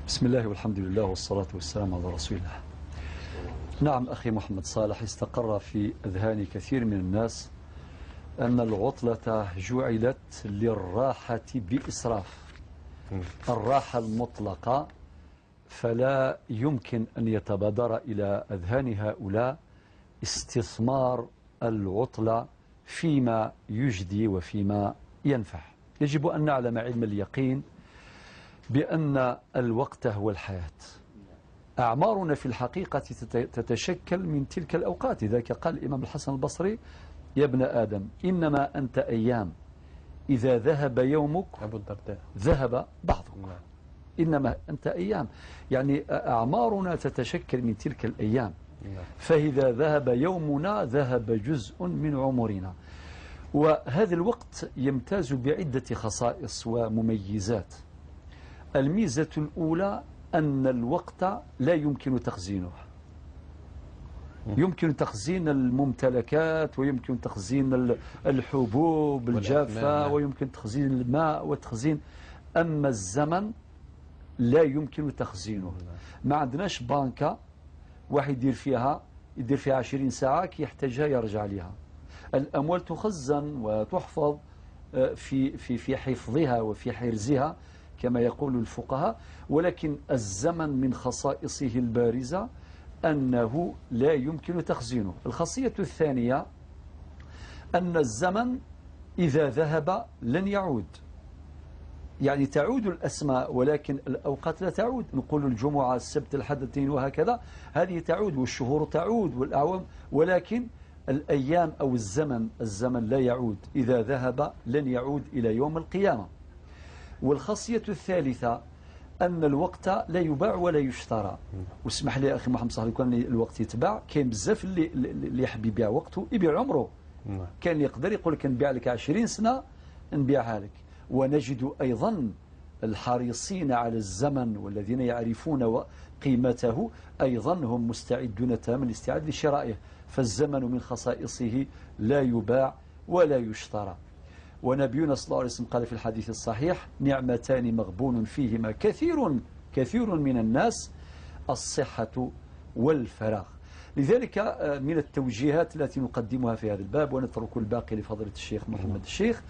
بسم الله والحمد لله والصلاة والسلام على رسول الله. نعم أخي محمد صالح، استقر في أذهان كثير من الناس أن العطلة جعلت للراحة بإسراف، الراحة المطلقة، فلا يمكن أن يتبادر إلى أذهان هؤلاء استثمار العطلة فيما يجدي وفيما ينفع. يجب أن نعلم علم اليقين بأن الوقت هو الحياة. أعمارنا في الحقيقة تتشكل من تلك الأوقات. لذلك قال الإمام الحسن البصري: يا ابن آدم إنما أنت أيام، إذا ذهب يومك أبو الدرداء ذهب بعضك. إنما أنت أيام، يعني أعمارنا تتشكل من تلك الأيام. فإذا ذهب يومنا ذهب جزء من عمرنا. وهذا الوقت يمتاز بعدة خصائص ومميزات. الميزة الأولى أن الوقت لا يمكن تخزينه. يمكن تخزين الممتلكات، ويمكن تخزين الحبوب الجافة، ويمكن تخزين الماء وتخزين، أما الزمن لا يمكن تخزينه. ما عندناش بانكا واحد يدير فيها 20 ساعة، كي يحتاجها يرجع لها. الأموال تخزن وتحفظ في حفظها وفي حرزها كما يقول الفقهاء، ولكن الزمن من خصائصه البارزة أنه لا يمكن تخزينه. الخاصية الثانية أن الزمن إذا ذهب لن يعود، يعني تعود الأسماء ولكن الأوقات لا تعود. نقول الجمعة، السبت، الحد، الاثنين وهكذا، هذه تعود، والشهور تعود والأعوام، ولكن الأيام أو الزمن لا يعود، إذا ذهب لن يعود إلى يوم القيامة. والخاصية الثالثة أن الوقت لا يباع ولا يشترى. واسمح لي أخي محمد صالح، كان الوقت يتباع، كاين بزاف اللي يحب يبيع وقته يبيع عمره. كان اللي يقدر يقول لك نبيع لك 20 سنة نبيعها لك. ونجد أيضا الحريصين على الزمن والذين يعرفون قيمته أيضا هم مستعدون تماما الاستعداد لشرائه. فالزمن من خصائصه لا يباع ولا يشترى. ونبينا صلى الله عليه وسلم قال في الحديث الصحيح: نعمتان مغبون فيهما كثير كثير من الناس، الصحة والفراغ. لذلك من التوجيهات التي نقدمها في هذا الباب، ونترك الباقي لفضيلة الشيخ محمد الشيخ.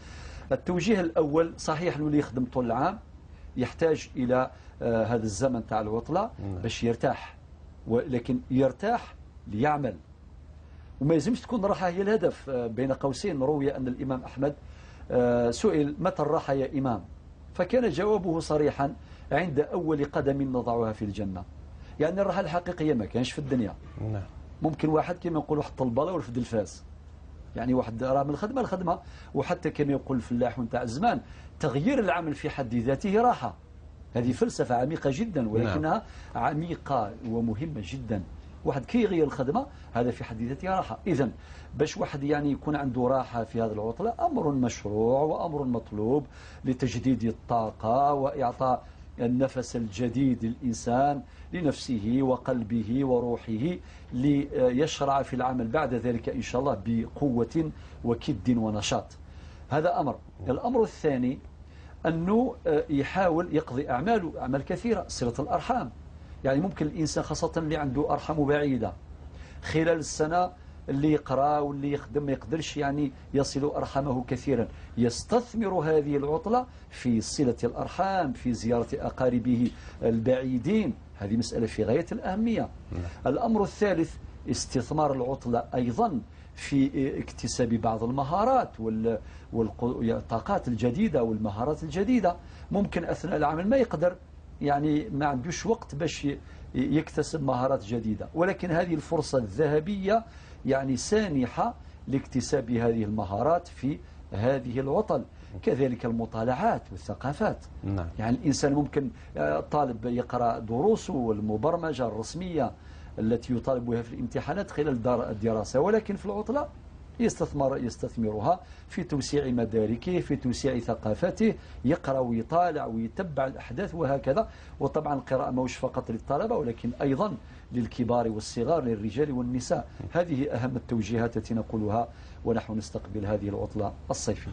التوجيه الأول: صحيح أنه اللي يخدم طول العام يحتاج إلى هذا الزمن تاع العطلة باش يرتاح، ولكن يرتاح ليعمل، وما يلزمش تكون الراحة هي الهدف. بين قوسين، روي أن الإمام أحمد سئل: متى الراحة يا إمام؟ فكان جوابه صريحا: عند أول قدم نضعها في الجنة. يعني الراحة الحقيقية ما كانش في الدنيا. ممكن واحد كما يقولوا حط البلا ورفد الفاس، يعني واحد راه من الخدمة للخدمة. وحتى كما يقول الفلاح نتاع الزمان، تغيير العمل في حد ذاته راحة. هذه فلسفة عميقة جدا، ولكنها عميقة ومهمة جدا. واحد كي يغير الخدمة هذا في حد ذاته راحة. إذا باش واحد يعني يكون عنده راحة في هذه العطلة أمر مشروع وأمر مطلوب لتجديد الطاقة وإعطاء النفس الجديد للإنسان لنفسه وقلبه وروحه، ليشرع في العمل بعد ذلك إن شاء الله بقوة وكد ونشاط. هذا أمر. الأمر الثاني أنه يحاول يقضي أعماله، أعمال كثيرة، صلة الأرحام. يعني ممكن الإنسان خاصة اللي عنده أرحام بعيدة خلال السنة، اللي يقرأ واللي يخدم ما يقدرش يعني يصل أرحامه كثيرا، يستثمر هذه العطلة في صلة الأرحام، في زيارة أقاربه البعيدين. هذه مسألة في غاية الأهمية. الأمر الثالث استثمار العطلة أيضا في اكتساب بعض المهارات والطاقات الجديدة والمهارات الجديدة. ممكن أثناء العمل ما يقدر، يعني ما عندوش وقت باش يكتسب مهارات جديدة، ولكن هذه الفرصة الذهبية يعني سانحة لاكتساب هذه المهارات في هذه العطل. كذلك المطالعات والثقافات. يعني الإنسان ممكن الطالب يقرأ دروسه المبرمجة الرسمية التي يطالب بها في الامتحانات خلال الدراسة، ولكن في العطلة يستثمرها في توسيع مداركه، في توسيع ثقافته، يقرأ ويطالع ويتبع الأحداث وهكذا. وطبعا القراءة موش فقط للطلبة ولكن أيضا للكبار والصغار، للرجال والنساء. هذه أهم التوجيهات التي نقولها ونحن نستقبل هذه العطلة الصيفية.